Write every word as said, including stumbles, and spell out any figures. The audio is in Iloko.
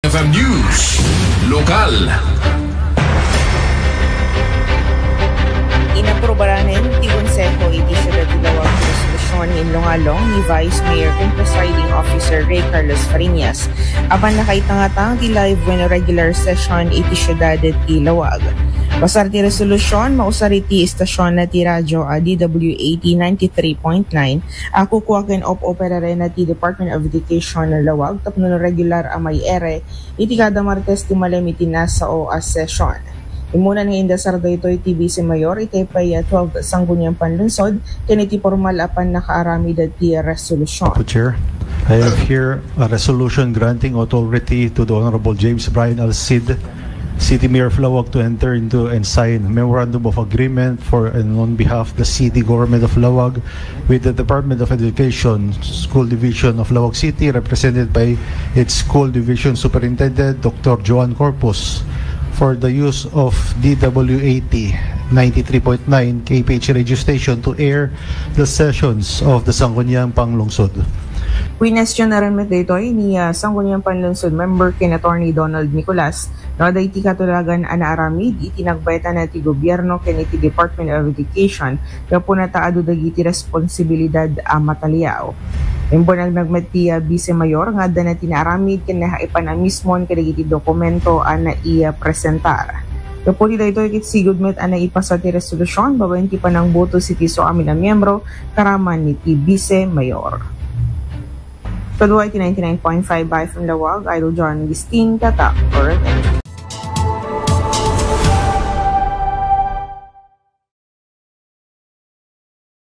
F M News, lokal. Inaprubaran ti Konseho iti Siudad ti Laoag ti resolusyon nga inlungalung ni Vice Mayor ken Presiding Officer Ray Carlos Fariñas a pannakaitangatang ti live wenno regular session iti siudad ti Laoag. Basar ti resolusyon, mausar iti istasyon na ti radyo a D W A T ninety-three point nine a kukua ken op-operarena ti Department of Education Laoag tapno regular a maiere iti kada Martes ti malem iti nasao a session. Immunan nga indasar daytoy ti Vice Mayor iti pay twelve Sangguniang Panlungsod ken iti pormal a pannakaaramid ti resolusyon. Mister Chair, I have here a resolution granting authority to the Honorable James Brian Alcid, City Mayor of Laoag, to enter into and sign memorandum of agreement for and on behalf of the City Government of Laoag with the Department of Education School Division of Laoag City, represented by its School Division Superintendent, Doctor Joan Corpus, for the use of D W A T ninety-three point nine K P H radio station to air the sessions of the Sangguniang Panlungsod. Winestionnaren met daytoy ni, ah, Sangguniang Panlungsod member ken Attorney Donald Nicolas no adda iti katulagan a naaramid iti nagbayatan ti gobierno ken iti Department of Education gapu na ta adu dagiti responsibilidad a mataliaw. Imbunagnag met ti, ah, Vice Mayor nga adda na ti naaramid ken naipan a mismon kadagiti dokumento a naipresentar. Gapu ti daytoy ket sigud met a naipasa ti resolusyon babaen ti panangboto iti su amin a miyembro karaman ni ti Vice Mayor. Kadua iti ninety-nine point five F M Laoag, Idol John Gisting, Tatak, Oregon.